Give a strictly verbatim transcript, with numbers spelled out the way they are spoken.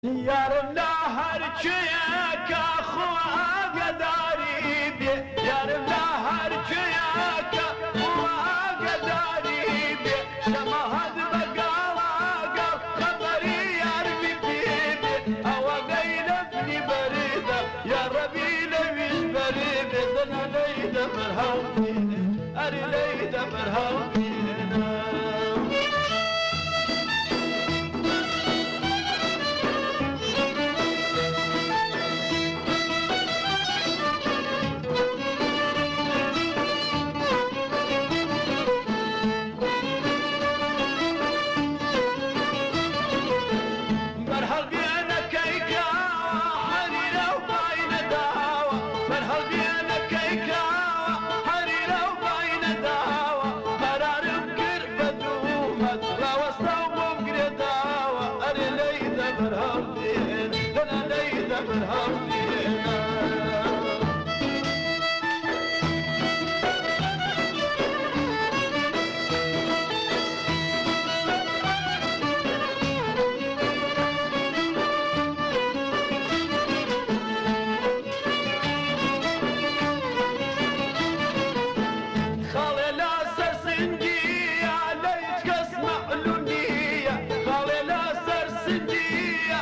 Yarim la her çiyeka xwe agedarî bê, yarim la her çiyeka xwe agedarî bê. Şema hat be gala gal, xeberî yar bikî bê. Ewa geyde bî berî de, ya Rebî lewîş berî bê. Dina leyde berhew bîne, erî leyde berhew bîne. Berhev bîne keyka herîre û bayne dawa. Berhev bîne keyka herîre û bayne dawa. Qerarim kir be dûmet, rawesta û bom girê dawa. Erê leyde berhev bîne, dina leyde berhev bîne. Xalê la ser sincî ya, lê hiç kes me'lûl nîye. Xalê la ser sincî ya,